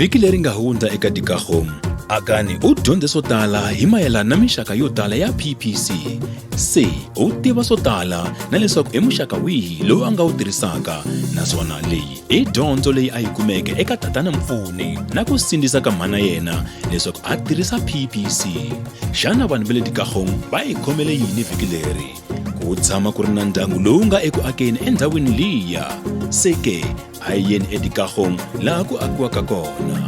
Vhiki leri nga hundza eka Dikagong, Akani u dyondze swo tala hi mayelana na mixaka yo tala ya PPC. Se u tiva swo tala na leswaku i muxaka wihi lowu a nga wu tirhisaka naswona leyi i dyondzo leyi a yi kumeke eka tatana Mpfuni na ku sindzisa ka mhana yena leswaku a tirhisa PPC. Xana vanhu va le Dikagong va yi khomele yini vhiki leri? Ku tshama ku ri na ndyangu lowu nga eku akeni endhawini liya. Se ke, a hi yeni eDikagong laha ku akiwaka kona.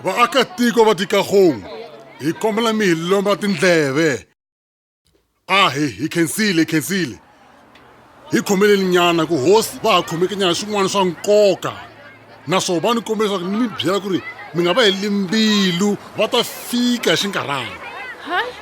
Vaakatiko va Dikagong, hi kombela mi hi lomba tindleve. A hi hi khensile hi khensile. Hi khomeleni nyana ku hosi va ha khomeke nyana swin'wana swa nkoka. Naswona va ni kombela leswaku ni mi byela ku ri mi nga va heli mbilu va ta fika hi xinkarhana. Hayi,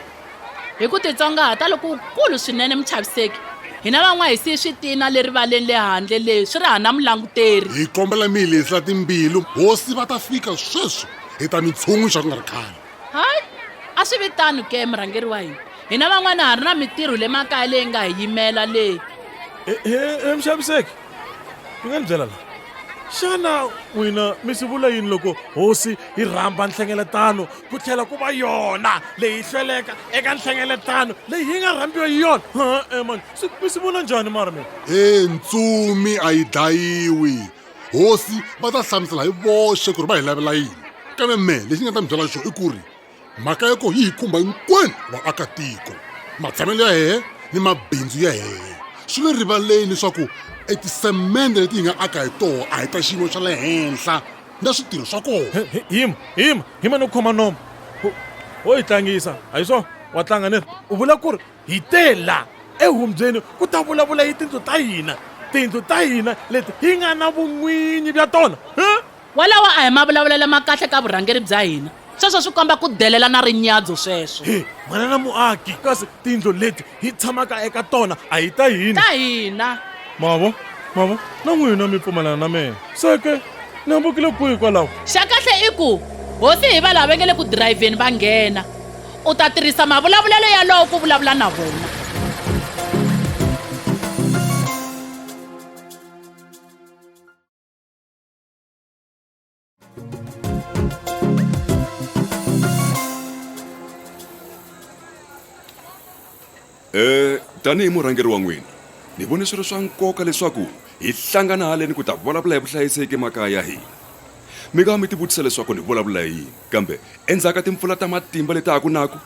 hi ku titsongahata lokukulu swinene muchaviseki. Hina van'wana hi siye switina le rivaleni le handle le swi ri hana mulanguteri. Hi kombela mi hi lehisela timbilu, hosi va ta fika sweswi hi ta mi tshunxa ku nga ri khale. Hayi, a swi vi tano ke murhangeri wa hina. Hina van'wana ha ri na mitirho le makaya leyi nga hi yimela le. He muxaviseki, mi nga ni byela la xana n'wina mi swi vula yini loko hosi yi rhamba nhlengeletano ku tlhela ku va yona leyi hlweleka eka nhlengeletano leyi yi nga rhambiwa hi yona e mani mi swi vona njhani mara mina e ntsumi a yi dlayiwi hosi va ta hlamusela hi voxe ku ri va hi lavela yini kambe me lexi nga ta mi byela xo i ku ri mhaka ya ko yi hi khumba hinkwenu vaakatiko matshamelo ya hehe ni mabindzu ya hehe swi le rivaleni leswaku etisemende leti hi nga aka hi toho a hi ta xiyimo xa le henhla na switirho swa kona yima yima yima ni ku khoma nomo ho yi tlangisa a hi swona wa tlanga ni ri u vula ku ri hi te la ehombyeni ku ta vulavula hi tindlu ta hina tindlu ta hina leti hi nga na vun'winyi bya tona Walawo a hi mavulavulelo ma kahle ka vurhangeri bya hina. Sweswo swi komba ku delela na rinyadzo sweswo. He, manana muaki, kasi tindlu leti hi tshamaka eka tona a hi ta hina. Ta hina. Mavo, mavo, na n'wina mi pfumelana na mina. Se ke, ni hambukile kwihi kwalaho? Xa kahle i ku, hosi hi va lava va nge le ku dirayivheni va nghena. U ta tirhisa mavulavulelo yalowo ku vulavula na vona. Eh, tanihi murhangeri wa n'wina ni vone swi ri swa nkoka leswaku hi hlangana haleni ku ta vulavula hi vuhlayiseki emakaya ya hina mi nga mi tivutisa leswaku ni vulavula hi yini kambe endzhaku ka timpfula ta matimba leti ha ku naku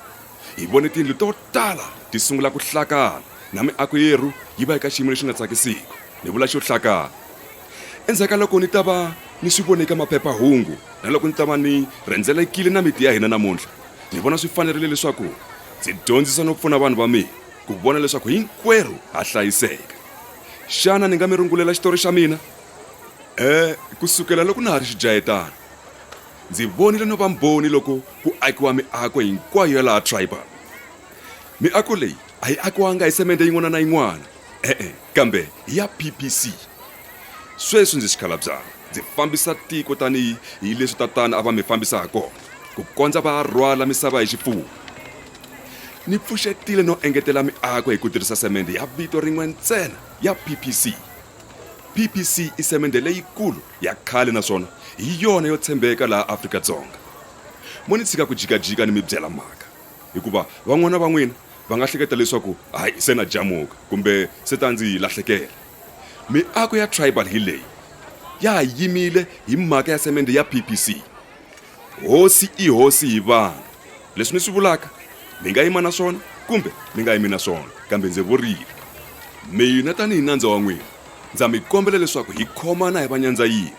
hi vone tindlu to tala ti sungula ku hlakala na miako yerhu yi va eka xiyimo lexi nga tsakisiki ni vula xo hlakala Endzhaku ka loko ni ta va ni swi vone eka maphepha-hungu na loko ni ta va ni rhendzelekile na miti ya hina namuntlha, ni vona swi fanerile leswaku ndzi dyondzisa no pfuna vanhu va mina ku vona leswaku hinkwerhu ha hlayiseka. Xana ni nga mi rungulela xitori xa mina? E, ku sukela loko na ha ri xijahetana, ndzi vonile no va mbhoni loko ku akiwa miako hinkwayo ya laha Tribal. Miako leyi a yi akiwanga hi semende yin'wana na yin'wana, E-e, kambe hi ya PPC. Sweswi ndzi xikhalabyana, ndzi fambisa tiko tanihi hi leswi tatana a va mi fambisa ha kona, ku kondza va rhwala misava hi xifuwo. Ni pfuxetile no engetela miako hi ku tirhisa semende ya vito rin'we ntsena ya PPC. PPC i semende leyikulu ya khale naswona hi yona yo tshembeka laha Afrika-Dzonga. Mo ni tshika ku jikajika ni mi byela mhaka, hikuva van'wana va n'wina Va nga hleketa leswaku hayi se na jamuka kumbe se ta ndzi lahlekela. Miako ya Tribal hi leyi ya ha yimile hi mhaka ya semende ya PPC. Hosi i hosi hi vanhu. Leswi ni swi vulaka mi nga yima na swona kumbe mi nga yimi na swona, kambe ndzi vurile. Mina tanihi nandza wa n'wina ndza mi kombela leswaku hi khomana hi va nyandza yin'we,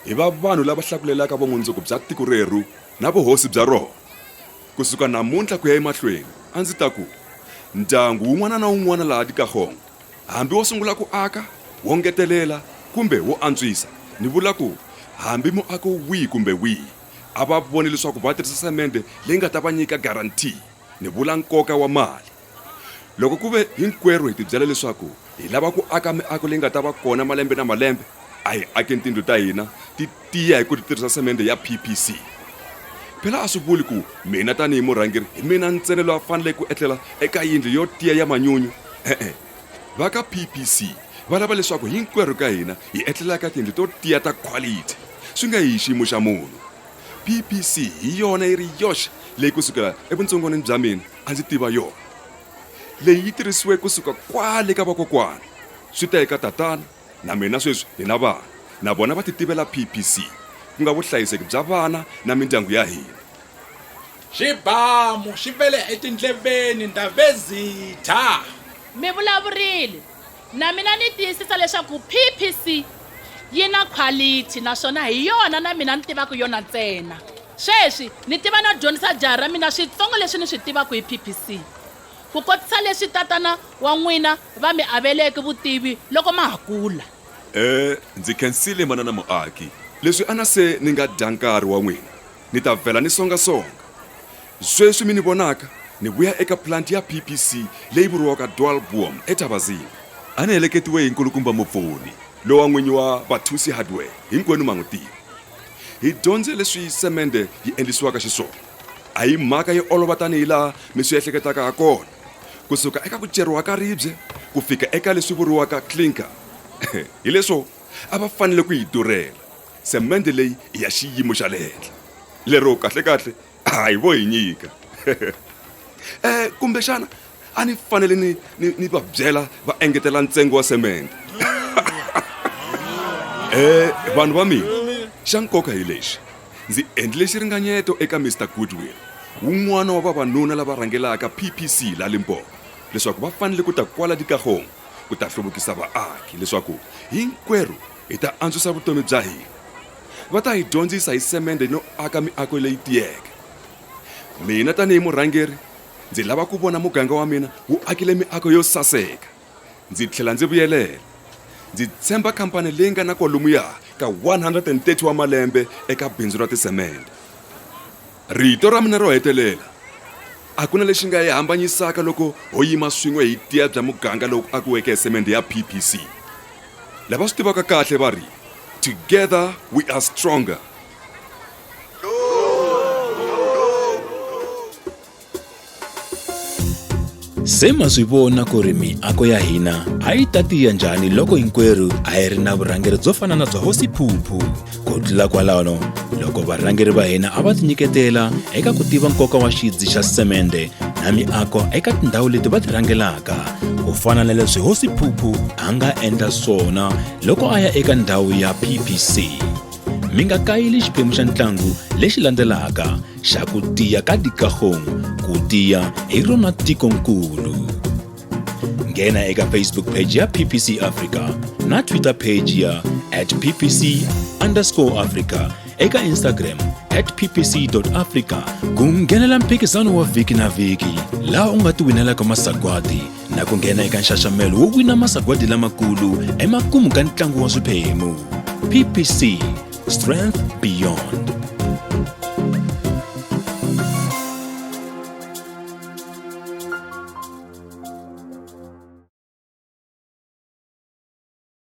hi va vanhu lava hlakulelaka vumundzuku bya tiko rerhu na vuhosi bya rona. Ku suka namuntlha ku ya emahlweni, a ndzi ta ku, Ndyangu wun'wana na wun'wana laha Dikagong, hambi wo sungula ku aka, wo ngetelela kumbe wo antswisa, ni vula ku, hambi muako wihi kumbe wihi, a va vone leswaku va tirhisa semende leyi nga ta va nyika guarantee, ni vula nkoka wa mali. Loko ku ve hinkwerhu hi tibyela leswaku hi lava ku aka miako leyi nga ta va kona malembe na malembe, a hi akeni tindlu ta hina ti tiya hi ku ti tirhisa semende ya PPC. Phela a swi vuli ku mina tanihi murhangeri hi mina ntsena loyi a faneleke ku etlela eka yindlu yo tiya ya manyunyu. E-e. Va ka PPC va lava leswaku hinkwerhu ka hina hi etlela eka tindlu to tiya ta khwalithi, swi nga yi hi xiyimo xa munhu. PPC hi yona yi ri yoxe leyi ku sukela evutsongwanini bya mina a ndzi tiva yona. Leyi yi tirhisiwe ku suka kwale ka vakokwana swi ta eka tatana na mina sweswi hi na vana na vona va titivela PPC ku nga vuhlayiseki bya vana na mindyangu ya hina. Xibamu xi vele etindleveni Ndhavezitha. Mi vulavurile. Na mina ni tiyisisa leswaku PPC yi na khwalithi naswona hi yona na mina ni tivaka yona ntsena. Sweswi ni tiva no dyondzisa jaha ra mina switsongo leswi ni swi tivaka hi PPC. Ku kotisa leswi tatana wa n'wina va mi aveleke vutivi loko ma ha kula. E, ndzi khensile manana muaki. Leswi ana se ni nga dya nkarhi wa n'wina, ni ta vhela ni songasonga. Sweswi mi ni vonaka ni vuya eka plant ya PPC leyi vuriwaka Dwaalboom eThabazini. A ni heleketiwe hi nkulukumba Mupfuni, lowa n'winyi wa Bathusi Hardware, hinkwenu ma n'wi tiva. Hi dyondze leswi semende yi endlisiwaka xiswona. A hi mhaka yo olova tanihi laha mi swi ehleketaka ha kona. Ku suka eka ku ceriwa ka ribye ku fika eka leswi vuriwaka clinker. Hi leswo a va fanele ku yi durhela. Semende leyi i ya xiyimo xa le henhla. Lero kahle-kahle a hi vo hi nyika. Eh, kumbexana a ni fanele ni, ni, ni va byela va engetela ntsengo wa semende. Eh, vanhu va mina, xa nkoka hi lexi. Ndzi endlile xiringanyeto eka Mister Goodwill, wun'wana wa vavanuna lava rhangelaka PPC la Limpopo, leswaku va fanele ku ta kwala Dikagong ku ta hluvukisa vaaki leswaku hinkwerhu hi ta antswisa vutomi bya hina. Va ta hi dyondzisa hi semende no aka miako leyi tiyeke. Mina tanihi murhangeri ndzi lava ku vona muganga wa mina wu akile miako yo saseka. Ndzi tlhela ndzi vuyelela. Ndzi tshemba khampani leyi nga na kwalomuya ka 130 wa malembe eka bindzu ra tisemende. Rito ra mina ro hetelela, a ku na lexi nga hi hambanyisaka loko ho yima swin'we hi tiya bya muganga lowu akiweke hi semende ya PPC. Lava swi tivaka kahle va ri, Together we are stronger. Se ma swi vona ku ri miako ya hina a yi ta tiya njhani loko hinkwerhu a hi ri na vurhangeri byo fana na bya Hosi Phuphu. Ku tlula kwalano, loko varhangeri va hina a va tinyiketela eka ku tiva nkoka wa xidzi xa semende na miako eka tindhawu leti va ti rhangelaka, ku fana na leswi Hosi Phuphu a nga endla swona loko a ya eka ndhawu ya PPC. Mi nga kayili xiphemu xa ntlangu lexi landzelaka xa ku tiya ka Dikagong, ku tiya hi rona tikonkulu. Nghena eka Facebook page ya PPC Africa na Twitter page ya at PPC underscore Africa eka Instagram at ppc.africa ku nghenela mphikizano wa vhiki na vhiki laha u nga tiwinelaka masagwadi na ku nghena eka nxaxamelo wo wina masagwadi lamakulu emakumu ka ntlangu wa swiphemu. PPC Strength Beyond.